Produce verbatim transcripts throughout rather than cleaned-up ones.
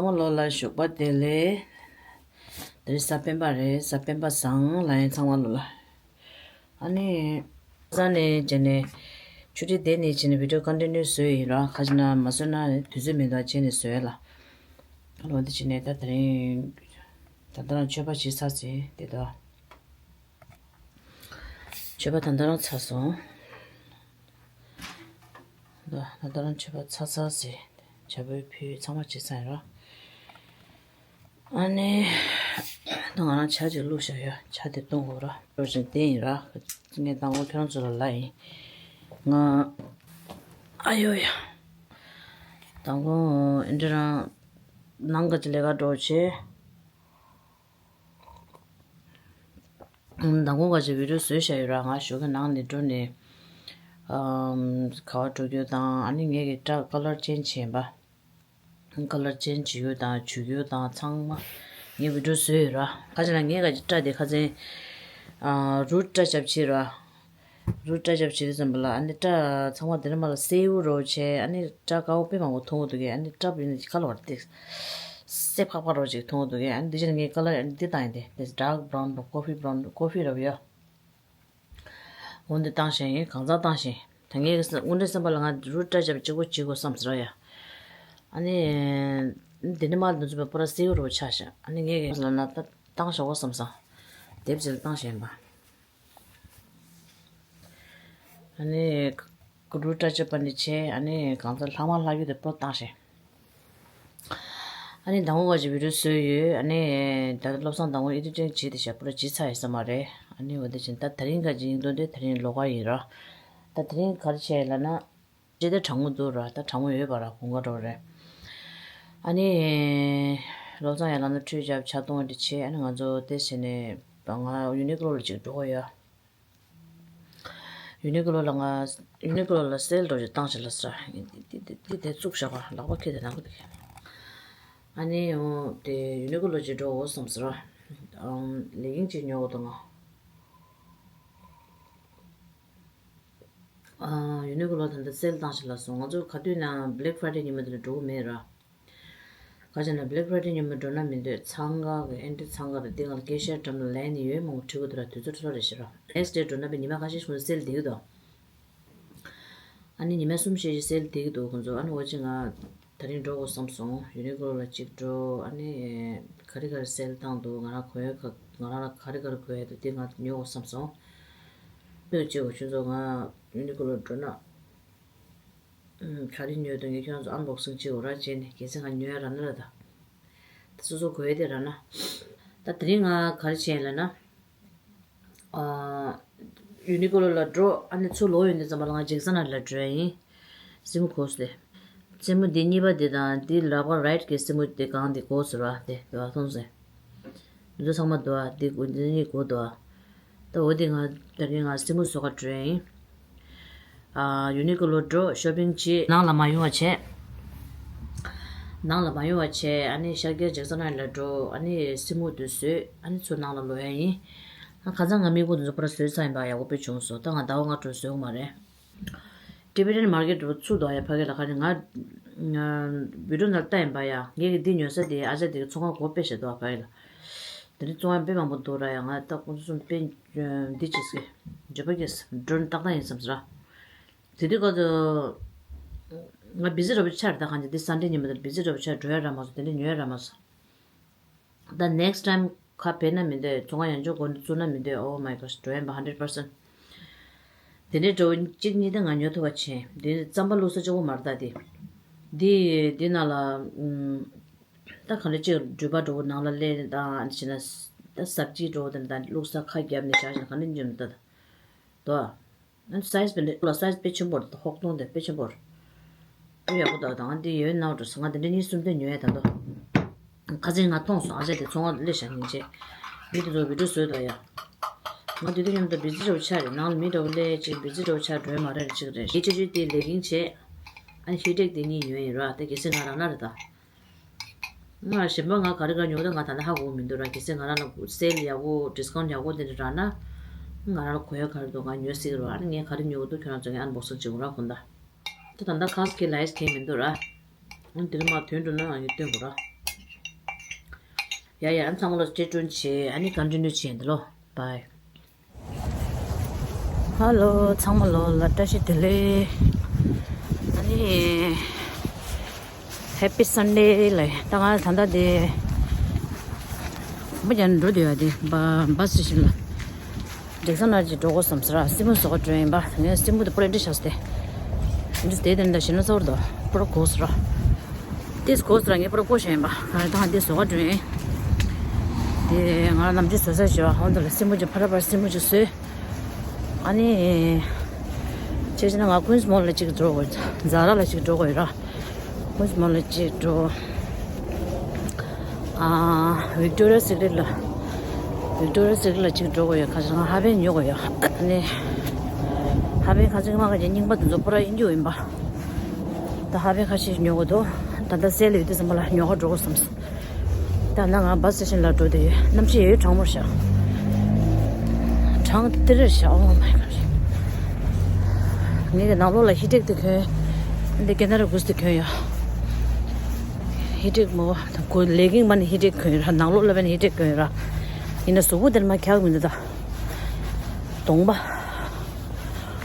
ཚང་མ་ལོ་ལ་ཞོགས་པ་བདེ་ལེགས། དེ་རིང་གཟའ་སྤེན་པ་རེད། གཟའ་སྤེན་པ་བཟང་ལ་ཡིན་ཚང་མ་ལོ་ལ། ཨ་ནི། ས་ནས་བྱས་ནས། ཆུ་ཊི་དེ་ནས་བྱས་ནས་བི་ཌི་ཡོ་ཀོན་ཊི་ནིའུ་བཟོས་ཡིན་ར། ཁ་ཅིག་ན་མ་བཟོས་ན་དུས་ཚོད་མེད་འདུག་བྱས་ནས་བཟོས་ལ། ཨ་ལོ་འདི་བྱས་ནས་ད་དེ་རིང་། ད་ལྟ་རང་མཆོད་པ་བྱེད་ཚར་ཟིན་དེ་ད། མཆོད་པ་ད་ལྟ་རང་ཚར་སོང་། ད་ད་ལྟ་རང་མཆོད་པ་ཚར་ཚར་ཟིན། བྱ་ཕོའི་ཕུལ་ཚང་མ་བྱེད་ཚར་ཡིན་ར། ཨ་ནི། ད་ང་རང་ཇ་ཅིག་བླུགས་བཞག་ཡོད། ཇ་དེ་བཏུང་དགོས་ར། འགྲོ་བཞིན་བསྟན་ཡིན་ར། ངས་དང་པོ་ཁྱེད་རང་ཚོ་ལ་ལབ་ཡིན། ང་། ཨ་ཡོ་ཡ། དང་པོ་ཨེ་འདྲ་རང་། ནང་ག་ཅི་ལས་ཀ་འགྲོ་བྱེད། དང་པོ་ག་ཅི་བི་ཌི་ཡོ་བཟོས་བཞག་ཡོད་ར། ང་ཞོགས་ཀས་ནང་ནས་འགྲོ་ནས། ཨམ། ག་བ་འགྲོ་རྒྱུ་དང་ཨ་ནི་ངས་ཀྱི་སྐྲ་ཀ་ལར་ཅེན་ཇི་བྱས་པ། ཀ་ལར་ཅེན་ཇི་བྱེད་རྒྱུ་དང་བྱུག་རྒྱུ་དང་ཚང་མ་ངས་བི་ཌི་ཡོ་བཟོས་ཡོད་ར། ཁ་ཅིག་ན་ངས་ག་ཅི་སྐྲ་དེ་ཁ་སང་། ཨ། རུ་སྐྲ་རྒྱབ་བྱས་ར། རུ་སྐྲ་རྒྱབ་བྱས་དུས་ཙམ་པ་ལ་ཨ་ནི་སྐྲ་ཚང་མ་དེ་ནས་མ་ལ་སེར་པོ་རོ་བྱས། ཨ་ནི་སྐྲ་དཀར་པོ་དཔེ་མང་པོ་མཐོང་གི་འདུག་གས། ཨ་ནི་སྐྲ་བི་ནི་ཁ་ལོ་བར་ཏེ་སེར་ཕག་པ་རོ་ཅིག་མཐོང་གི་འདུག་གས། ཨ་ནི་འདི་ཕྱིར་ངས་ཀ་ལར་ཨ་ནི་འདི་བཏང་ཡིན་ཏེ། དེ་ཌརཀ་བྷ་རའུན་པོ། ཀོ་ཕི་བྷ་རའུན། ཀོ་ཕི་ར་བ་ཡ། འོ་འདི་བཏང་བཞིན་ཡིན། གང་ཚང་བཏང་བཞིན། ད་ངས་དངོས་འབྲེལ་སེམས་པ་ལ་ང་རུ་སྐྲ་རྒྱབ་གཅིག་པོ་བྱེད་དགོས་བསམ་ཟེར་ཡ། ཨ་ནི། འདི་ནི་མ་འདི་ཚོ་པོ་ར་སེར་པོ་རོ་ཆགས་ཤག་ཨ་ནི་ངས་ལབ་ན་ད་བཏང་བཞག་གོ་བསམ་སོང་། དེབ་ཅིག་ལ་བཏང་བཞིན་པ། ཨ་ནི། རུ་སྐྲ་རྒྱབ་པ་ནི་བྱས། ཨ་ནི་གང་ཚང་ལྷག་མ་ལྷག་རྒྱུ་དེ་པོ་བཏང་བཞིན། ཨ་ནི་དང་པོ་ག་ཅི་བི་ཌི་ཡོ་བཟོས་ཡོད། ཨ་ནི་ད་ལྟ་བློ་བཟང་དང་པོ་ཨེ་ཌི་ཊིང་བྱས་ཏེ་བཞག་པོ་ར་བྱས་ཚར་ཡོད་ས་མ་རེད། ཨ་ནི་འོ་དེ་བཞིན་ད་དེ་རིང་ག་ཅི་ཡིན་འདུག་དེ་དེ་རིང་ལོགས་ཀ་ཡིན་ར། ད་དེ་རིང་ག་རེ་བྱས་ལབ་ན། ཅི་དེ་གྲང་མོ་འདུག་ར། ད་གྲང་མོ་ཡོད་པ་ར། དགུན་ཁ་འགྲོ་རེད། ཨ་ནི། བློ་བཟང་ཡར་ལངས་ནས་ཁྲུས་བརྒྱབ་ཇ་བཏུང་དེ་བྱས། ཨ་ནི་ང་ཚོ་དེ་བྱས་ནས་ང་ཡུ་ནི་ཀོ་ལོ་ལ་ཅིག་འགྲོ་གི་ཡོད། ཡུ་ནི་ཀོ་ལོ་ལ་ང་ཡུ་ནི་ཀོ་ལོ་ལ་སེལ་འགྲོ་ཅིག་བཏང་ཞིག་ལ་ཟེར། འདི་འདི་འདི་འདི་བཙུགས་བཞག་པ་ལག་པ་ཁྱེར་དེ་ནང་གི། ཨ་ནི་འོ་དེ་ཡུ་ནི་ཀོ་ལོ་ཅིག་འགྲོ་འོ་བསམ་ཟེར། ཨམ། ལེ་གིང་ཅིག་ཉོ་འོ་དང་ང་། ཨ། ཡུ་ནི་ཀོ་ལོ་ད་ལྟ་སེལ་བཏང་ཞིག་ལ་སོང་། ང་ཚོ་ག་དུས་ནའང་Black Friday ཉི་མ་དེ་ལ་འགྲོ་གི་མེད་ར། ག་ཅི་ན་Black Friday ཉི་མ་འགྲོ་ན་མི་འདོད། འཚང་ཁ་གི་ཨེ་འདྲ་འཚང་ཁ་རེད། འདི་ང་ལ་སྐད་ཆ་འགྲམ་ལ་ལན་ནི་ཡོད་མང་པོ་བྲིས་གི་འདུག་ར། དུས་ཚོད་འཕྲོ་རེ་ཞིག་ར། Next day འགྲོ་ན་པའི་ཉི་མ་ཁ་ཤས་ཤིག་སེལ་བསྡད་ཀྱི་འདུག་ཨ་ནི་ཉི་མ་གསུམ་བཞི་ཞིག་སེལ་བསྡད་ཀྱི་འདུག་ཁོང་ཚོ། ཨ་ནི་འོ་ཅི་ང་དེ་རིང་འགྲོ་དགོས་བསམ་སོང་། ཡུ་ནི་ཀོ་ལོ་ལ་གཅིག་འགྲོ། ཨ་ནི་ག་རེ་ག་རེ་སེལ་བཏང་འདུག་ང་རང་གོན་ཡ་ག་ང་རང་ལ་ག་རེ་ག་རེ་གོན་ཡ་འདུག་དེ་ང་ཉོ་དགོས་བསམ་སོང་། ཉོ་བྱེད་དགོས། ཁྱོད་ཚོ་ང་ཡུ་ནི་ཀོ་ལོ་འགྲོ་ན། ཨུམ། ག་རེ་ཉོས་འདུག་ངས་ཁྱོད་རང་ཚོ་ཨན་བོག་སིང་བྱེད་དགོས་ར། བྱས་ནས་གལ་སྲིད་ང་ཉོ་ཡ་རག་ན་ར། ད་ད་སོ་སོ་གོན་ཡ་དེ་རག་ན། ད་དེ་རིང་ང་ག་རེ་བྱས་ལབ་ན། ཨ། ཡུ་ནི་ཀོ་ལོ་ལ་འགྲོ། ཨ་ནི་ཚུར་ལོག་ཡོང་དུས་ཙམ་པ་ལ་ང་ཇེག་སན་ལ་འགྲོ་ཡ་ཡིན། སེན་མོ་གོས་ཏེ། སེན་མོ་འདི་གཉིས་པ་འདི་དང་འདི་ལག་པ་རའིཊ་གི་སེན་མོ་འདི་གང་འདི་གོས་ཟེར་བ་དེ་འདི་བ་མཐོང་སོང་། འདི་ཚོ་ཚང་མ་འདུག་ཨ། འདི་གོས་འདི་གཉིས་གོས་འདུག་ཨ། ད་འོ་འདི་ང་དེ་རིང་ང་སེན་མོ་བཟོ་ག་འགྲོ་ཡ་ཡིན། ཨ། ཡུ་ནི་ཀོ་ལོ་འགྲོ། ཤོ་པིང་བྱེད། ནང་ལ་མ་ཡོང་བ་བྱས། ནང་ལ་མ་ཡོང་བ་བྱས། ཨ་ནི་ཤར་རྒྱག་ཇེག་སན་ཧའེཊ་ལ་འགྲོ། ཨ་ནི་སེན་མོ་དེ་བཟོས། ཨ་ནི་ཚུར་ནང་ལ་ལོག་ཡ་ཡིན། ཨ། ཁ་སང་ང་མིག་གོ་དེ་ཚོ་པུ་ར་བཟོས་ཚར་ཡིན་པ། ཡག་པོ་དཔེ་བྱུང་སོང་། ད་ང་ཟླ་བ་ལྔ་དྲུག་བཟོས་ཡོད་མ་རེད། ཊི་བི་ཊེན་མར་ཀེཊ་རུ་ཚུགས་འདུག་ཡ། ཕ་གི་ལ་ག་རེ་ང་། ང་བི་ཌི་ཡོ་ནང་ལ་ལྟ་ཡིན་པ་ཡ། ངས་ཀྱི་འདི་ཉོ་ས་དེ་ཨ་ཅག་དེ་གི་ཚོང་ཁང་སྒོ་ཕྱེ་བཞག་འདུག་ཕ་གི་ལ། དེ་འདྲ་བཙོང་ཡ་དཔེ་མང་པོ་འདུག་ར་ཡ། ང་ད་ཁོང་ཚོ་གསུམ་དཔེ་འདི་བྱེད་སྲིད། འགྱོད་པ་སྐྱེས། འགྲོ་ན་ཏག་ཏག་ཡིན་བསམ་ཟེར་ར། དེ་དུས་སྐབས་སུ་ང་བི་ཛི་འདྲ་པོ་ཆགས་རེད། ད་གང་ཅི་འདི་སན་ཌེ་ཉིན་མོ་དེར་བི་ཛི་འདྲ་པོ་ཆགས། འགྲོ་ཡ་རག་མ་སོང་། དེ་འདྲ་ཉོ་ཡ་རག་མ་སོང་། ད་ནེགསི་ཊའིམ་ཁ་ཕེབས་ན་མི་འདོད། ཚོང་ཁང་ཡང་ཅོག་སྒོ་འདི་བཙུགས་ན་མི་འདོད། Oh my gosh། འགྲོ་ཡ་ཡིན་པ་ཧན་ཌེཌ་པར་སེན་ཊི། དེ་འདྲའི་འགྲོ་བ་གཅིག་གཉིས་ད་ང་ཉོ་ཐུབ་པ་བྱས། འདི་རྩམ་པ་བླུགས་ས་གཅིག་པོ་མ་རེད་ད་དེ། འདི་འདི་ནང་ལ་ཨུམ། ད་ག་འདྲ་ཅིག་འགྲུལ་པ་འགྲོ་བོ་ནང་ལ་སླེབས་ནས་ད་ཨ་ནི་བྱས་ན། ད་སབ་ཇི་འགྲོ་བོ་དེ་འདྲ་ད་བླུགས་ས་ཁ་བརྒྱབ་ནས་བཞག་བཞག་ག་འདྲ་ཉོས་མི་ད་ད། དོ། ཨ་ནི་སའི་ཛི་བི་འདྲ་ལ་སའི་ཛི་དཔེ་ཆེན་པོ་རེད། ད་ཧོག་ཏོང་དེ་དཔེ་ཆེན་པོ་རེད། དཔེ་ཡག་པོ་འདུག་ད་ང་འདི་ཡོད་ནའོ་འགྲོ་སོང་། ང་དེ་འདྲ་གཉིས་གསུམ་དེ་ཉོས་ཡ་ད་དོ། ཁ་སང་ང་མཐོང་སོང་། ཨ་ཅག་དེ་ཚོང་ཁང་སླེབས་བཞག་ཉིན་བྱས། མི་དེ་ཚོ་བི་ཌི་ཡོ་བཟོས་འདུག་ཡ། ང་དེ་དུས་མཉམ་དུ་བི་ཛི་འདྲ་བོ་ཆགས་རེད། ནང་ལ་མི་འདྲ་བོ་སླེབས་ཅིག་བི་ཛི་འདྲ་བོ་ཆགས་འགྲོ་ཡ་མ་རེད་ཅིག་རེད། ངའི་ཆ་ཆུ་དེ་ལེ་གིང་བྱས། ཨ་ནི་ཧི་ཊེག་དེ་གཉིས་ཉོས་ཡིན་ར། དེ་གལ་སྲིད་ང་རག་ན་རེད་ད། ང་གཞན་པ་ང་ག་རེ་ག་ཉོ་ད་ང་ད་ལྟ་ཧ་གོ་མི་འདུག་ར། གལ་སྲིད་ང་རང་ལ་སེལ་ཡག་པོ་ཌིས་ཀའུན་ཊི་ཡག་པོ་དེ་འདྲ་རག་ན། ང་རང་ལ་གོ་ཡ་ག་རེ་འདུག་ང་ཉོ་སྲིད་ར། ཨ་ནི་ངས་ག་རེ་ཉོ་གི་འདུག་ཁྱོད་རང་ཚོ་ངས་ཨན་བོག་སིང་བྱེད་དགོས་ར་གོ་ད། ད་ད་ལྟ་ཁ་སྐད་ལའིབ་གང་མི་འདུག་ར། ཨ་ནི་དེ་རིང་མ་ཐོན་འགྲོ་ན་ང་ཡོད་སྟོན་དགོས་ར། ཡ་ཡ། ཨ་ཚང་མ་ལོ་སྤྲེལ་སྒྲོན་བྱེད། ཨ་ནི་ཀོན་ཊི་ནིའུ་བྱེད་འདི་ལོ། བཱའི། ཧ་ལོ། ཚང་མ་ལོ་ལ་བཀྲ་ཤིས་བདེ་ལེགས། ཨ་ནི། ཧེ་པི་སན་ཌེ་ལ། ད་ང་ད་ལྟ་དེ། མ་རྒྱ་ནས་འགྲོ་བསྡད་ཡོད་དེ། བ་བཱ་སི་སི་ཊེ་ཤན་ལ། ཇེག་སན་ཧ་ཅིག་འགྲོ་དགོས་བསམ་ཟེར། སྲིན་མོ་བཟོ་ག་འགྲོ་ཡིན་པ། ངས་སྲིན་མོ་དེ་པོ་ར་འདྲི་བྱས་ཏེ། འདི་དེ་དེ་འདྲ་ཞེ་ན་ཚོར་དོ། པོ་ར་གོ་ཟེར། དེས་གོ་ཟེར། ངས་པོ་ར་གོ་ཞེན་པ། ང་ད་འདི་བཟོ་ག་འགྲོ་ཡིན། དེ་ང་ནམ་རྒྱུན་བཟོ་ས་ཞེས་པ། ཧོན་དུ་ལ་སྲིན་མོ་ཅིག་ཕ་ར་པར་སྲིན་མོ་ཅིག་བཟོས། ཨ་ནི། ཆེ་ཆེ་ན་ང་ཀུན་སི་མོལ་ལ་ཅིག་འགྲོ་དགོས། ཛ་ར་ལ་ཅིག་འགྲོ་དགོས་ཡོད་ར། ཀུན་སི་མོལ་ལ་ཅིག་འགྲོ། ཨ། ཝིག་ཊོ་རི་ཡ་སི་ཀི་རེཊ་ལ། ཝིག་ཊོ་རི་ཡ་སི་ཀི་རེཊ་ལ་ཅིག་འགྲོ་དགོས་ཡོད། ཁ་ཤས་ང་ཧ་པན་ཉོ་དགོས་ཡོད། ཨ་ནི། ཧ་པན་ཁ་ཤས་མ་ཁ་ཤས་རྙིང་པ་དེ་ཚོ་པོ་ར་ཡིན་རྒྱུ་ཡིན་པ། ད་ཧ་པན་ཁ་ཤས་ཉོ་དགོས་འདུག་ད་ལྟ་སེལ་ཡོད་དུས་ཙམ་པ་ལ་ཉོ་ག་འགྲོ་དགོས་བསམ་སོང་། ད་ནང་ང་བཱ་སི་སི་ཊེ་ཤན་ལ་འགྲོ་དུས་གནམ་གཤིས་ཡོད་གྲང་མོ་རེད་ཤག་གྲང་ཏི་རེ་རེད་ཤག་ཨོ་མའི་གྷོཌ། ངས་ཀྱི་ནང་ལོགས་ལ་ཧི་ཊེག་དེ་གོན། འདི་ཀེ་ན་ར་གུ་སི་དེ་གོན་ཡོད། ཧི་ཊེག་མོ། ཁོ་ལེ་གིང་མ་ནི་ཧི་ཊེག་གོན་ཡོད་ར། ནང་ལོགས་ལ་བས་ནི་ཧི་ཊེག་གོན་ཡོད་ར། ཡིན་ན་གཟུགས་པོ་དེར་མ་འཁྱག་མི་འདུག་ད། གདོང་པ།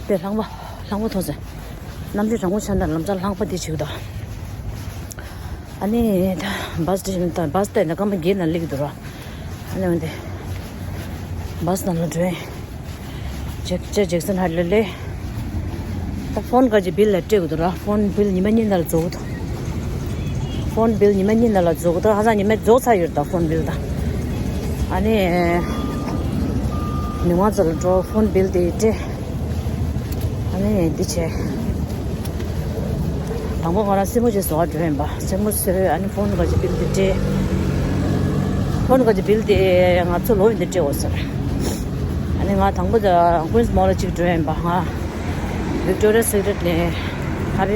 དེ་ལྷང་པ། ལྷང་པ་མཐོང་ཟེར། གནམ་གཤིས་གྲང་མོ་ཆགས་ན་ལམ་སང་ལྷང་པ་དེ་བྱེད་ཀྱི་འདུག་ཨ་ནི་ད་བཱ་སི་སི་ཊེ་ཤན་ད་བཱ་སི་བལྟས་ན་སྐར་མ་བརྒྱད་ནང་སླེབས་ཀྱི་འདུག་ར། ཨ་ནི་འོན་ཏེ། བཱ་སི་ནང་ལ་འགྲོ་ཡིན། ཇེག་ཇེག་ཇེག་སན་ཧ་ཊི་ལ་སླེབས། ད་ཕོན་ག་ཅིག་བིལ་ལ་སྤྲད་དགོས་འདུག་ར། ཕོན་བིལ་ཉི་མ་གཉིས་ནང་ལ་རྫོགས་འདུག་ཕོན་བིལ་ཉི་མ་གཉིས་ནང་ལ་རྫོགས་འདུག་ཧ་ཅང་ཉི་མ་རྫོགས་ཚར་ཡོད་རེད་ད་ཕོན་བིལ་ད། ཨ་ནི། མི་མང་ཚོ་ལ་འགྲོ་ཕོན་བིལ་དེ་སྤྲད། ཨ་ནི་འདི་བྱས། དང་པོ་ང་རང་སེན་མོ་ཅིག་བཟོ་ག་འགྲོ་ཡིན་པ། སེན་མོ་བཟོས། ཨ་ནི་ཕོན་ག་ཅིག་བིལ་དེ་སྤྲད། ཕོན་ག་ཅིག་བིལ་དེ་ང་ཚོ་ལོ་ཡིན་དེ་སྤྲད་འོ་ཟེར། ཨ་ནི་ང་དང་པོ་ད་ཀུན་སི་མོལ་ལ་ཅིག་འགྲོ་ཡིན་པ། ང་ཝིག་ཊོ་རི་ཡ་སི་ཀི་རེཊ་ནས་ཧ་པན་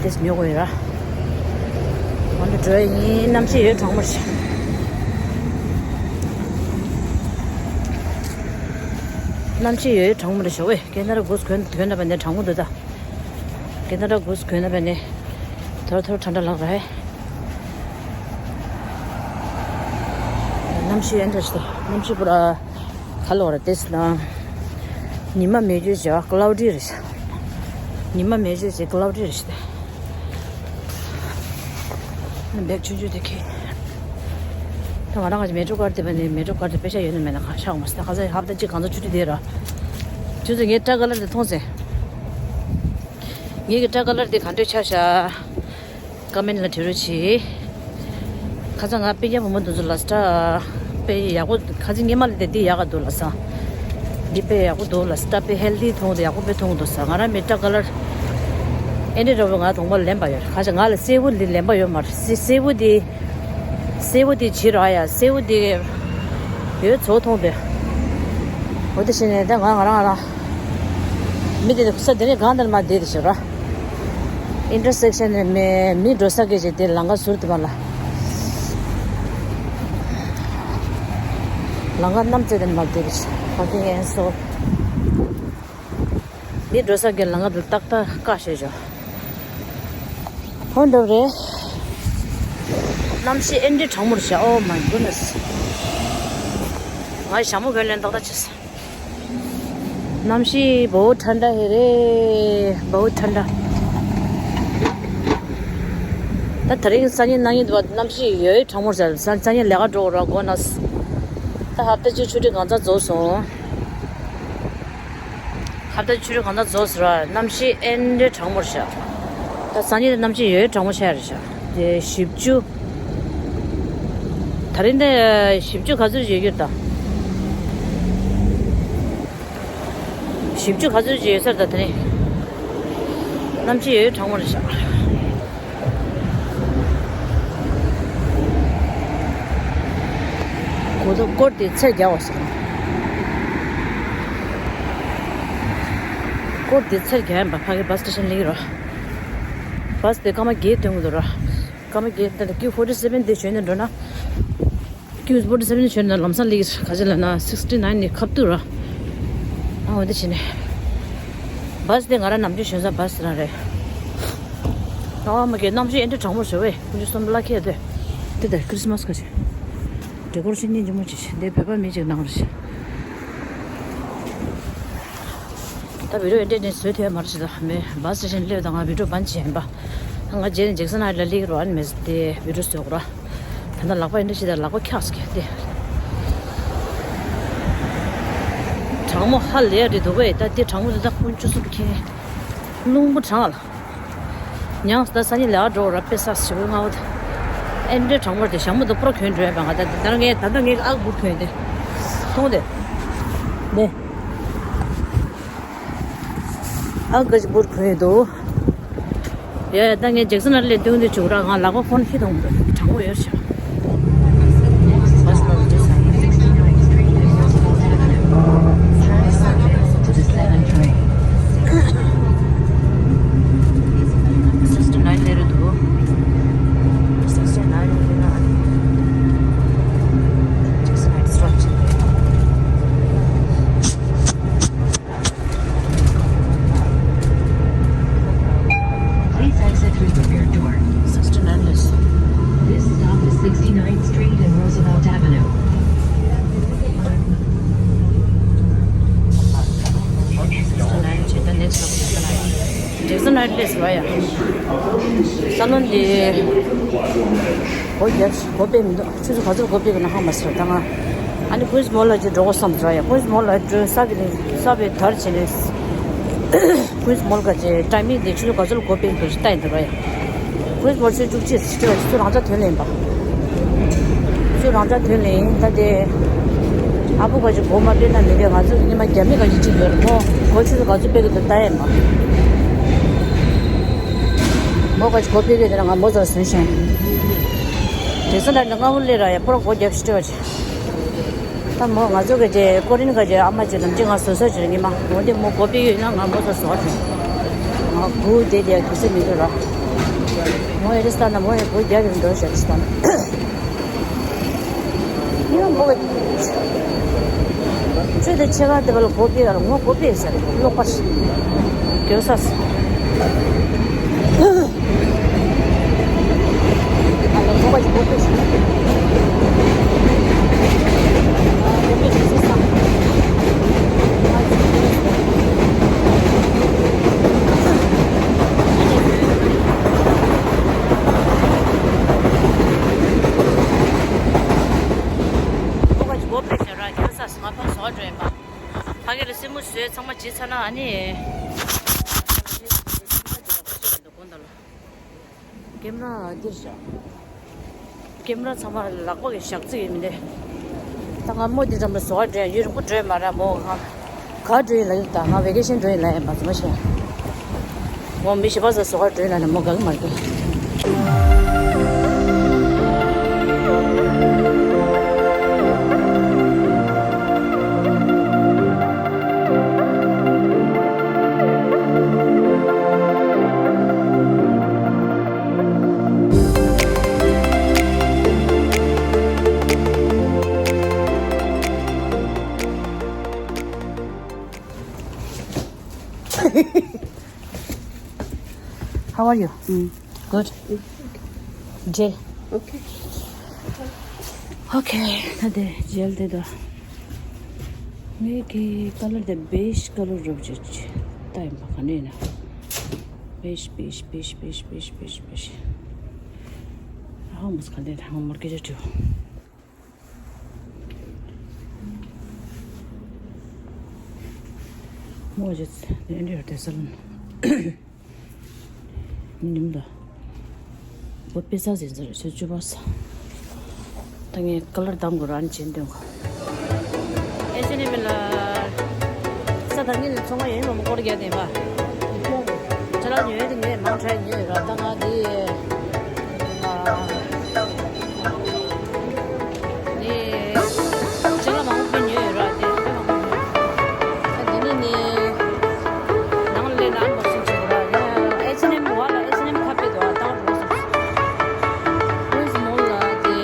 དེ་ཉོ་དགོས་ཡོད་ར། ང་ཚོ་འགྲོ་ཡིན། གནམ་གཤིས་ཡོད་གྲང་མོ་རེད། གནམ་གཤིས་ཡོད་གྲང་མོ་རེད་ཤག་ཝེ། ཀེ་ན་ར་གུ་སི་གོན་གོན་ན་བས་ནས་གྲང་མོ་འདུག་ད། ཀེ་ན་ར་གུ་སི་གོན་ན་བས་ནས་ཐོར་ཐོར་ཁྲ་ཁྲ་ལགས་རེད། གནམ་གཤིས་ཡན་འདྲ་ཞིག་འདུག་གནམ་གཤིས་པུ་ར་ག་ལོ་ར་དེ་སི་ན། ཉི་མ་མེད་རྒྱུ་ཞིག་ཀླའུ་ཌི་རེད་ཤག་ཉི་མ་མེད་རྒྱུ་ཞིག་ཀླའུ་ཌི་རེད་ཤག་ད་བེག་ཆུང་ཆུང་དེ་ཁྱེར། ད་ང་རང་གི་མེ་ཊོ་ཀར་དེ་བས་ནས་མེ་ཊོ་ཀར་དེ་པེ་ཤ་ཡོད་ན་མེད་ན་གང་ཤག་མ་སྟེ་ཁ་ཚ་ཧབ་ད་གཅིག་གང་ཚ་ཆུ་དྲི་དེ་ར། ཆུ་ཚོད་ངས་སྐྲ་ཀ་ལར་དེ་མཐོང་ཟེར། ངེད་ཀྱི་སྐྲ་ཀ་ལར་དེ་ག་འདྲས་ཆགས་ཤག་ཀ་མེན་ལ་བྲིས་རོགས་གྱིས། ཁ་སང་ང་སྤུན་ཀྱག་བུ་མོ་དེ་ཚོ་ལ་སྐྲ་དཔེ་ཡག་པོ། ཁ་སང་ཉི་མ་ལ་དེ་འདི་ཡག་ག་འདུག་ལ་ས། འདི་དཔེ་ཡག་པོ་འདུག་ལ། སྐྲ་དཔེ་ཧེལ་ཐི་མཐོང་འདུག་ཡག་པོ་དཔེ་མཐོང་འདུག་ས། ང་རང་མི་སྐྲ་ཀ་ལར་ཨེ་འདྲས་འདྲ་པོ་ང་དང་པོ་ལེན་པ་ཡོད། ཁ་ཤས་ང་ལ་སེར་པོ་ལི་ལེན་པ་ཡོད་མ་རེད། སེ་སེར་པོ་དེ། སེར་པོ་དེ་བྱེད་རོགས་ཡ། སེར་པོ་དེ་ཡོད་ཚོ་མཐོང་དེ། འོ་དེ་བྱས་ནས་ད་ང་ང་རང་ང་རང་མི་དེ་ས་དེ་ནས་གང་དེར་མ་བསྡད་དེ་བྱེད་རོགས། ཨིན་ཊར་སེག་ཤན་ནས་མི་མི་འགྲོ་ས་གི་ཅིག་དེ་ལམ་ཁ་ཟུར་དུ་མ་ལ། ལམ་ཁ་རྣམ་རྩེ་དེ་མ་བསྡད་དེ་བྱེད། ཕ་གི་ངན་སོ། མི་འགྲོ་ས་གི་ལམ་ཁ་དེ་ཏག་ཏག་བཀག་བྱས་བྱོས། ཧོན་འགྲོ་རེད། གནམ་གཤིས་ཨེ་འདྲས་གྲང་མོ་རེད་ཤག Oh my goodness. ང་ཞྭ་མོ་གོན་ལེན་ཏག་ཏག་བྱས། གནམ་གཤིས་བོ་ཐན་ད་ཧེ་རེད། བོ་ཐན་ད། ད་དེ་རིང་སང་ཉིན་གནངས་ཉིན་དུ་བ་གནམ་གཤིས་ཡོད་གྲང་མོ་རེད་ཤག་སང་ཉིན་ལས་ཀ་འགྲོ་ར་དགོས་ན། ད་ཧབ་ཏ་གཅིག་ཆུ་ཚོད་གང་ཙམ་རྫོགས་སོང་། ཧབ་ཏ་ཆུ་ཚོད་གང་ཙམ་རྫོགས་ཟེར་བ། གནམ་གཤིས་ཨེ་འདྲས་གྲང་མོ་རེད་ཤག་ད་སང་ཉིན་གནམ་གཤིས་ཡོད་གྲང་མོ་ཆགས་རེད་ཤག་དེ་བཞི་བཅུ། ད་རིང་དེ་བཞི་བཅུ་ག་ཚོད་ཡོད་རྒྱུ་ད། བཞི་བཅུ་ག་ཚོད་ཡོད་ས་རེད་ད་དེ་རིང་། གནམ་གཤིས་ཡོད་གྲང་མོ་རེད་ཤག་གོ་ཐོག་སྐོར་དེ་ཚེར་རྒྱག་བ་སོང་། སྐོར་དེ་ཚེར་རྒྱག་ཡིན་པ། ཕ་གི་བཱ་སི་སི་ཊེ་ཤན་སླེབས་ཀྱི་རེད། བཱ་སི་དེ་སྐར་མ་བརྒྱད་ཐོན་གྱི་འདུག་ར། སྐར་མ་བརྒྱད་དེ་ལ་ཀིའུ་ཕོར་ཊི་སེ་ཝེན་དེ་བྱོན་ནས་འགྲོ་ན། ཀིའུ་ཕོར་ཊི་སེ་ཝེན་བྱོན་ན་ལམ་སང་སླེབས་ཀྱི་རེད། ག་ཚོད་ལབ་ན་སིག་སི་ཊི་ནའིན་ནས་ཁ་ཐུག་ར། ཨ་འོ་དེ་བྱས་ནས། བཱ་སི་དེ་ང་རང་ནམ་རྒྱུན་བྱོན་ས་བཱ་སི་རང་རེད། ཨ་མ་གི་གནམ་གཤིས་ཨེ་འདྲས་གྲང་མོ་ཞེ་བས། ཀུན་སྤྱོད་གསུམ་བླ་ཁྱེད་དེ། དེ་དེ་ཁྲིས་མཱས་ག་ཅིག་ཌེ་ཀོར་ཤིན་སྙིང་རྗེ་མོ་ཅིག་འདི་བོད་པ་མི་ཅིག་གནང་རེད། ད་བི་ཌིའོ་འདི་འདྲས་ནས་བཟོས་ཐུབ་ཡ་མ་རེད་ཟེར། ད་མི་བཱ་སི་སི་ཊེ་ཤན་སླེབས་དང་ང་བི་ཌིའོ་བན་བྱས་ཡིན་པ། ད་ང་རྗེས་ནས་ཇེག་སན་ཧའེཊ་ལ་སླེབས་ཀྱི་རེད། ཨ་ནི་མེད་ཟེར་ཏེ་བི་ཌིའོ་བཟོས་དགོས་ར། ད་ལྟ་ལག་པ་འདི་འདྲས་བྱས་ད་ལག་པ་འཁྱག་སོང་གི་དེ། གྲང་མོ་ཧ་ལས་ཡ་རེད་འདུག་གས། ད་དེ་གྲང་མོ་དེ་ད་ཁོང་ཆུ་ཚོད་ཁྱེར་རླུང་བུ་གྲང་ལ། ཉང་ད་སང་ཉིན་ལས་ཀ་འགྲོ་ར་དཔེ་ས་ཞེ་པོའི་སྔ་བོ་དེ། ཨེ་འདྲའི་གྲང་མོ་དེ་ཞྭ་མོ་དེ་པུ་ར་གྱོན་འགྲོ་ཡ་བ། ང་ད་ད་ལྟ་ངས་ད་ལྟ་ངས་ཨག་བུར་གྱོན་ཏེ། མཐོང་དེ། ནས། ཨག་ག་ཅིག་བུར་གྱོན་ཡོད་དོ། ཡ་ཡ་ད་ངས་ཇེག་སན་ཧའེཊ་ལ་སླེབས་དུས་འདི་བྱུག་ར། ང་ལག་པ་ཕོན་ཁྱི་དང་གྲང་མོ་ཡོད་ཤག Sister nine there too. Sister nine in the just night structure. Please exit through the rear door. Sister nine is. This stop is sixty-ninth Street and Roosevelt Avenue. Sister nine, the next stop is the nine. ཇེག་སན་ཧའེཊ་སླེབས་ཟེར་བ་ཡ། ས་ལོན་དེ། སྒོ་བརྒྱབ། སྒོ་ཕྱེ་མི་འདུག་ཆུ་ཚོད་ག་ཚོད་སྒོ་ཕྱེ་གི་ན་ཧ་མ་ཟེར་ད་ང་། ཨ་ནི་ཀུན་སི་མོལ་ལ་ཅིག་འགྲོ་དགོས་བསམ་ཟེར་བ་ཡ། ཀུན་སི་མོལ་ལ་འགྲོ་ས་བི་ནི་ས་བི་དར་བྱས་ནས། ཀུན་སི་མོལ་ག་ཅིག་ཊའི་མིང་དེ་ཆུ་ཚོད་ག་ཚོད་སྒོ་ཕྱེ་གི་འདུག་ལྟ་ཡིན་འདུག་བ་ཡ། ཁོས་མོ་ཆུ་བཅུ་གཅིག་ཆུ་ཆུ་རང་ཅག་ཐོན་ལེན་པ། ཆུ་རང་ཅག་ཐོན་ལེན་ད་དེ། ཨ་ཕོ་ག་ཅིག་སྒོ་མ་ཕྱེ་ན་མི་འདོད། ང་ཚོ་ཉི་མ་རྒྱ་མི་ག་ཅིག་གཅིག་ཡོད་རེད་མོ། སྒོ་ཆུ་ཚོད་ག་ཚོད་ཕྱེ་གི་འདུག་ལྟ་ཡས་མ། མོ་ག་ཅིག་སྒོ་ཕྱེ་གི་ཡོད་ན་ང་མོ་ཚོར་ཟོན་ཤེས། དེ་ཚོ་ལ་ནི་སྔ་བོ་སླེབས་ར་ཡ། པོ་ར་སྒོ་རྒྱབ་ཤི་སྤྲད་པ་ཅིག་ད་མོ་ང་ཚོ་གི་ཅེ་ཀོ་རིན་ག་ཅེ་ཨ་མ་ཅེ་ནམ་ཅེ་ང་བཟོ་ས་ཅེ་ཉི་མ་འོ་དེ་མོ་སྒོ་ཕྱེ་ཡོད་ན་ང་མོ་ཚོ་བཟོ་བ་ཅེ། ང་སྒུག་བསྡད་དེ་དུས་ཚོད་མི་འདུག་ར། མོ་ཨེ་རི་སྟ་ན་མོ་ཡང་སྒོ་རྒྱག་གི་འགྲོ་ཤག་རི་སྟ་ན། ཉི་མ་མོ་གི་ཆུ་དེ་ཆེ་ག་དེ་ག་ལ་སྒོ་ཕྱེ་ག་ལ་ངོ་སྒོ་ཕྱེ་ཟེར་ལོག་པ་ཞིག་གྱོད་ས་སོ། ཕ་གི་ལ་སེན་མོ་བཟོས་ཚང་མ་བྱས་ཚར་ན་ཨ་ནི། ཀེམ་ར་འདིར་བཞག་ཀེམ་ར་ཚང་མ་ལག་པ་གི་ཞག་རྩིས་ཡིན་མི་འདི། ད་ང་མོ་འདི་འགྲམ་ལ་ཟོག་འགྲོ་ཡ་ཡུན་རིང་པོ་འགྲོ་ཡ་མ་རེད་མོ། ང་ག་འགྲོ་ཡིན་ལ་ཡོད་ད། ང་ཝེ་ཀེ་ཤན་འགྲོ་ཡིན་ལ་ཡིན་པ་ཚང་མ་ཤེས། ངོ་མི་ཞིག་པ་ཚོ་ཟོག་འགྲོ་ཡིན་ལ་ནི་མོ་དགའ་གི་མ་རེད། How are you? Mm. Good. Gel. Okay. Okay. ད་དེ་ཇེལ་དེ་ད། ངའི་གི་ཀ་ལར་དེ་བེ་ཇི་ཀ་ལར་རོབ་ཅིག་ད་ཡིན་པ་ག་ནས་ཡིན་ན། བེ་ཇི་བེ་ཇི། ཧང་མོས་ག་འདྲ་ཧང་མོར་སྐད་ཆ་དྲིས། མོ་ཇི་ནས་འདྲ་དེ་ས་ལོན། ཉིམ་ད། བོད་པའི་ས་ཟིན་ཟེར་ཆུ་ཆུ་བ་ས། ད་ངས་ཀ་ལར་དམ་དགོས་ར་ཨན་ཅན་དོན་གོ། ཨེ་ཤེ་ནི་མི་ལ། ས་ད་ངས་ནི་ཚོང་ཁང་ཡོད་མ་མོ་སྐོར་རྒྱག་དེ་མ། ཅ་ལག་ཉོས་དེ་ངས་མང་ཁྲལ་ཉོས་ར་ད་ང་དེ། ནི། ཅ་ལག་མང་པོ་ཉོས་ཡོད་ར་དེ་དཔེ་མང་པོ་ཉོས། ད་དེ་ནི་ནི། ནང་ལས་ནང་མ་སུ་ཆུ་ར་ཡ་ཨེ་ཆི་ནེམ་བ་ལ་ཨེ་ཆི་ནེམ་ཁ་པེ་དོ་ཨ་ཏང་རོ་སུ། ཀུན་སི་མོལ་ལ་དེ།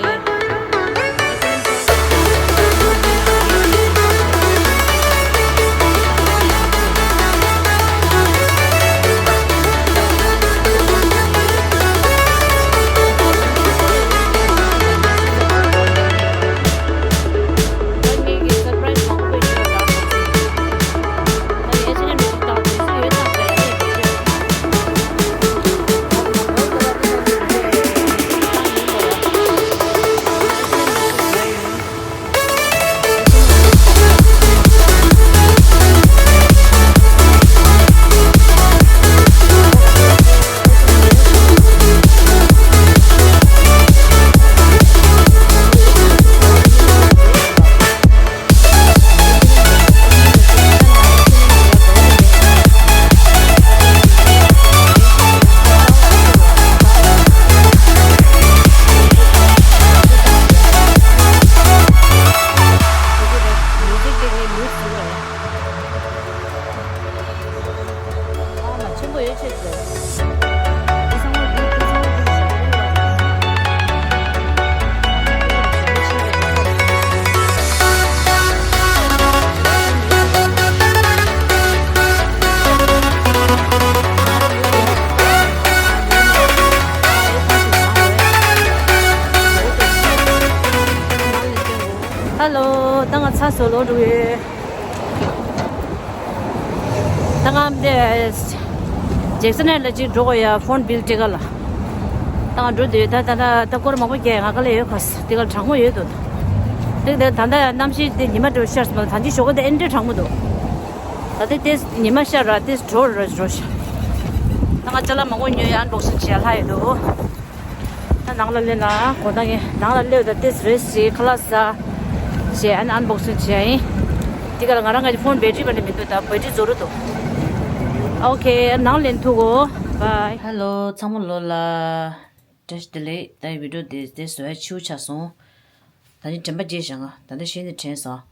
ཧེ་ལོ། ད་ང་ཚ་སོ་ལོ་འགྲོ་ཡོད། ད་ང་འདི་ཇེག་སན་ལ་ཅིག་འགྲོ་དགོས་ཡ། ཕོན་བིལ་ཊི་ཀ་ལ། ད་ང་འགྲོ་འདོད་ཡོད། ད་ད་ད་ད་སྐོར་མང་པོ་རྒྱག་ཡ། ང་ག་ལ་ཡོད་ག་ས། དེ་ག་ལ་གྲང་མོ་ཡོད་དོ། དེ་དེ་ད་ད་གནམ་གཤིས་དེ་ཉི་མ་འགྲོ་ཤར་སོང་། ད་ཅི་ཞོགས་ཀ་དེ་ཨེ་འདྲ་གྲང་མོ་འདུག་ད་དེ་དེ་ཉི་མ་ཤར་ར་དེ་འགྲོ་ར་འགྲོ་ཤ། ད་ང་ཅ་ལག་མང་པོ་ཉོས་ཡ། ཨན་བོག་སིང་བྱེད་ཡ་ལྷག་ཡོད་དོ། ད་ནང་ལ་སླེབས་ན་གོ་ད་ངས་ནང་ལ་སླེབས། ད་ཏིས་རེས་བྱེད། ཁ་ལག་ཟ་བྱས། ཨན་ཨན་བོག་སིང་བྱས་ཡིན། དེ་ག་ལ་ང་རང་གི་ཕོན་བེ་ཊི་རི་བ་ནི་མི་འདུག་ད་བེ་ཊི་རི་རྫོགས་འགྲོ་འདུག་ཨོ་ཁེ། ནང་ལེན་ཐུག་གོ། བའི། ཧེ་ལོ། ཚང་མ་ལོ་ལ་བཀྲ་ཤིས་བདེ་ལེགས། ད་ཡི་བི་ཌི་ཡོ་དེ་དེ་བཟོ་ཡ་འཕྱི་པོ་ཆགས་སོང་། ད་ནི་དྲན་པ་བརྗེད་བཞག་ང་ད་ལྟ་ཤེས་ནས་དྲན་སོང་།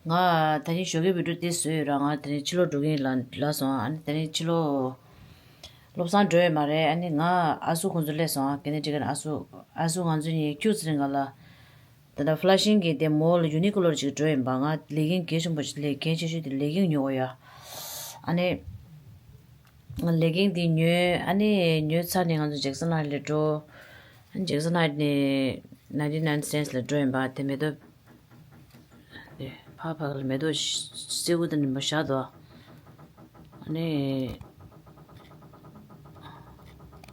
ང་ད་ནི་ཞོགས་ཀའི་བི་ཌི་ཡོ་དེ་བཟོས་ཡོད་ར། ང་ད་ནི་ཕྱི་ལོགས་འགྲོ་གི་ཡིན་ལ་ལ་སོང་། ཨ་ནི་ད་ནི་ཕྱི་ལོགས་སློབ་གསང་འགྲོ་ཡོད་མ་རེད། ཨ་ནི་ང་ཨ་སུ་ཁོང་ཚོ་སླེབས་སོང་། ཨ་ཀེ་ནེ་ཊི་ཀ་ཊི་ཨ་སུ། ཨ་སུ་ང་ཚོ་གཉིས་ཁྱུག་ཙམ་རིང་ག་ལ། ད་ལྟ་ཕ་ལ་ཤིང་གི་དེ་མོལ་ལ་ཡུ་ནི་ཀོ་ལོ་ཅིག་འགྲོ་ཡིན་པ། ང་ལེ་གིང་གལ་ཆེན་པོ་ཞིག་ལས་གལ་ཆེ་ཤོས་དེ་ལེ་གིང་ཉོ་དགོས་ཡ། ཨ་ནི་ང་ལེ་གིང་དེ་ཉོས། ཨ་ནི་ཉོས་ཚར་ནས་ང་ཚོ་ཇེག་སན་ཧའེ་ཊི་ལ་འགྲོ། ཨ་ནི་ཇེག་སན་ཧའེ་ཊི་ནས་ནའིན་ཊི་ནའིན་སེན་སི་ལ་འགྲོ་ཡིན་པ། དེ་མེ་ཏོག་དེ་ཕར་ཕར་ལ་མེ་ཏོག་སེར་པོ་དེ་འདྲ་མ་བཞག་འདུག་ཨ་ནི་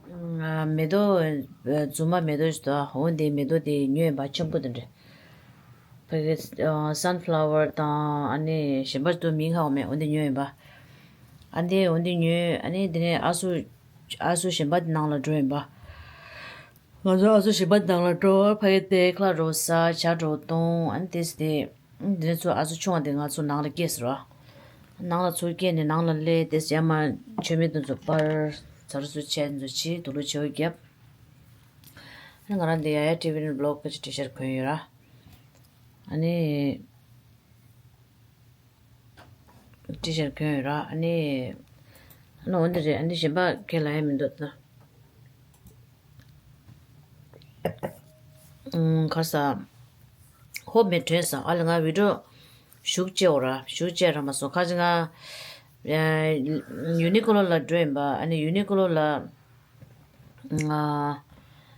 ང་མེ་ཏོག་རྫུན་མ་མེ་ཏོག་ཞིག་འདུག་འོ་འདི་མེ་ཏོག་དེ་ཉོས་ཡིན་པ། ཆེན་པོ་དེ་འདྲ། ཕ་གི་ཨ་སན་ཕ་ལ་ཝར་དང་ཨ་ནི་གཞན་པ་དུ་མིང་ཧ་གོ་མེད། འོ་འདི་ཉོས་ཡིན་པ། ཨ་འདི་འོ་འདི་ཉོས། ཨ་ནི་འདི་ནས་ཨ་སུ་ཨ་སུ་གཞན་པ་དེ་ནང་ལ་འགྲོ་ཡིན་པ། ང་ཚོ་ཨ་སུ་གཞན་པ་དེ་ནང་ལ་འགྲོ། ཕ་གི་དེ་ཁ་ལག་འགྲོ་ཟ། ཇ་འགྲོ་འཐུང་། ཨ་ནི་དེ་སི་དེ་འདི་ནས་ཚུར་ཨ་སུ་ཆུང་བ་དེ་ང་ཚོ་ནང་ལ་སྐྱེལ་ཟེར་བ། ནང་ལ་ཚུར་སྐྱེལ་ནས་ནང་ལ་སླེབས། དེ་སི་ཡ་མ་མཆོད་མེ་དེ་ཚོ་སྤར། ཛ་དྲག་ཚུར་བྱས། དེ་ཚོ་བྱས། དུག་ལོག་བྱེ་བ་བརྒྱབ། ཨ་ནི་ང་རང་འདི་ཡ་ཡ་ཊི་ཝི་ནས་བི་ལོག་གི་ཊི་ཤར་ཊི་གོན་ཡོད་ར། ཨ་ནི་ཊི་ཤར་ཊི་གོན་ཡོད་ར། ཨ་ནི་ཨ་ནི་འོ་འདི་རེད། ཨ་ནི་གཞན་པ་ཁས་ལེན་ཡ་མི་འདུག་ད། ཨུམ། ཁ་ས་ཧོབ་མེད་དྲན་སོང་། ཨ་ལ་ང་བི་ཌི་ཡོ་ཞུགས་བྱེད་འོ་ར། ཞུགས་བྱེད་ར་མ་སོང་། ཁ་ཅིག་ང་ཡུ་ནི་ཀོ་ལོ་ལ་འགྲོ་ཡིན་པ། ཨ་ནི་ཡུ་ནི་ཀོ་ལོ་ལ། ང་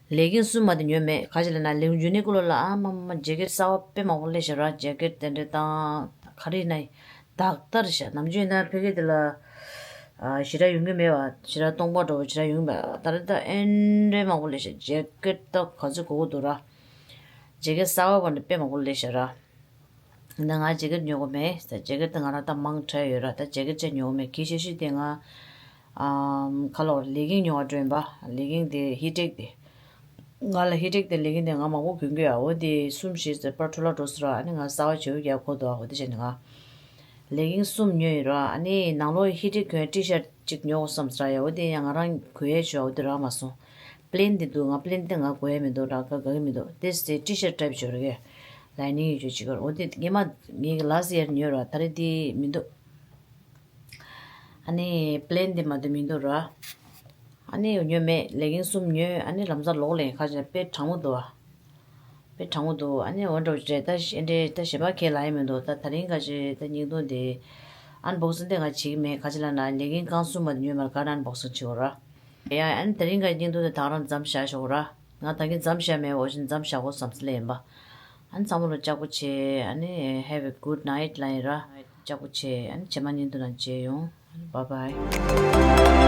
ལེ་གིང་གསུམ་མ་དེ་ཉོས་མེད། ག་ཅི་ལབ་ན་ལེ་ཡུ་ནི་ཀོ་ལོ་ལ་ཨ་མ་མ་ཇེ་ཀེཊ་གསར་པ་དཔེ་མང་པོ་སླེབས་ཤག་ར། ཇེ་ཀེཊ་དེ་འདྲ་དང་ག་རེ་ཡིན་ན་ཡིན། དག་ལྟར་ཤག་ནམ་རྒྱུན་ཡིན་ན་ཕ་གི་དེ་ལ་ཨ་ཞེ་དྲག་ཡོང་གི་མེད་པ། ཞེ་དྲག་སྟོང་པ་འདྲ་པོ་ཞེ་དྲག་ཡོང་གི་མེད་པ། ད་རེས་ད་ཨེ་འདྲའི་མང་པོ་སླེབས་ཤག་ཇེ་ཀེཊ་ད་ག་ཚོད་དགོས་ཀྱི་འདུག་ར། ཇེ་ཀེཊ་གསར་པ་བ་ནི་དཔེ་མང་པོ་སླེབས་ཤག་ར། ད་ང་ཇེ་ཀེཊ་ཉོ་གི་མེད། ད་ཇེ་ཀེཊ་ད་ང་རང་ད་མང་དྲགས་ཡོད་ར། ད་ཇེ་ཀེཊ་ཅིག་ཉོ་གི་མེད། གལ་ཆེ་ཤོས་དེ་ང་ཨམ་ཁ་ལོ་ལེ་གིང་ཉོ་བར་འགྲོ་ཡིན་པ། ལེ་གིང་དེ་ཧི་ཊེག་དེ། ང་ལ་ཧི་ཊེག་དེ་ལེ་གིང་དེ་ང་མང་པོ་གོན་གི་ཡོད། འོ་དེ་གསུམ་བཞི་ཙམ་པར་འཕྲོ་བརླག་འགྲོ་སོང་ར། ཨ་ནི་ང་གསར་པ་བྱེད་དགོས་ཡ་གོ་འདུག་འོ་དེ་བྱས་ནས་ང་ལེ་གིང་གསུམ་ཉོས་ཡོད་ར། ཨ་ནི་ནང་ལོགས་ཧི་ཊེག་གོན་ཊི་ཤར་ཊི་གཅིག་ཉོ་དགོས་བསམ་སོང་ར་ཡ། འོ་དེ་ཡང་ང་རང་གོན་ཡས་བྱུང་། འོ་དེ་རག་མ་སོང་། པི་ལེན་དེ་འདུག་ང་པི་ལེན་དེ་ང་གོན་ཡས་མི་འདུག་ར། དགའ་དགའ་གི་མི་འདུག་དེ་སི་ཊི་ཤར་ཊི་ཊའིབ་བྱོས་ར་གི། ལའི་ནིང་ཡོད་ཆོག་ཅིག་གར། འོ་དེ་སྔས་མ་ངས་ལ་སི་ཡར་ཉོས་ར། ད་རེས་དེ་མི་འདུག་ཨ་ནི་པི་ལེན་དེ་མ་གཏོགས་མི་འདུག་ར། ཨ་ནི་ཉོས་མེད། ལེ་གིང་གསུམ་ཉོས། ཨ་ནི་ལམ་སང་ལོག་ལེན་ཁ་ཅིག་དཔེ་གྲང་མོ་འདུག་ཨ། དཔེ་གྲང་མོ་འདུག་ཨ་ནི་འོ་འདྲ་བོ་རེད། ད་ཨེ་འདྲས་ད་གཞན་པ་ཁས་ལེན་ཡས་མི་འདུག་ད་ད་རིང་ཁ་ཅིག་ད་བརྙན་ཐུང་དེ་ཨན་བོག་སིང་དེ་ང་བྱེད་ཀྱི་མེད། ཁ་ཅིག་ལབ་ན་ལེ་གིང་རྐང་གསུམ་མ་དེ་ཉོས་མ་ར། ག་རེ་ཨན་བོག་སིང་བྱེད་དགོས་ར། ཡ་ཨ་ནི་ད་རིང་ཁ་བརྙན་ཐུང་དེ་ད་ག་རང་མཚམས་བཞག་ཆོག་ར། ང་ད་གིན་མཚམས་བཞག་མེད། འོ་བཞིན་མཚམས་བཞག་དགོས་བསམ་ས་ལེ་ཡིན་པ། ཨ་ནི་ཚང་མ་ལ་ལྕགས་པོ་བྱེད། ཨ་ནི་have a good night ལ་ཡིན་ར། ལྕགས་པོ་བྱེད། ཨ་ནི་རྗེས་མ་བརྙན་ཐུང་ནང་མཇལ་ཡོང་། ཨ་ནི་bye bye།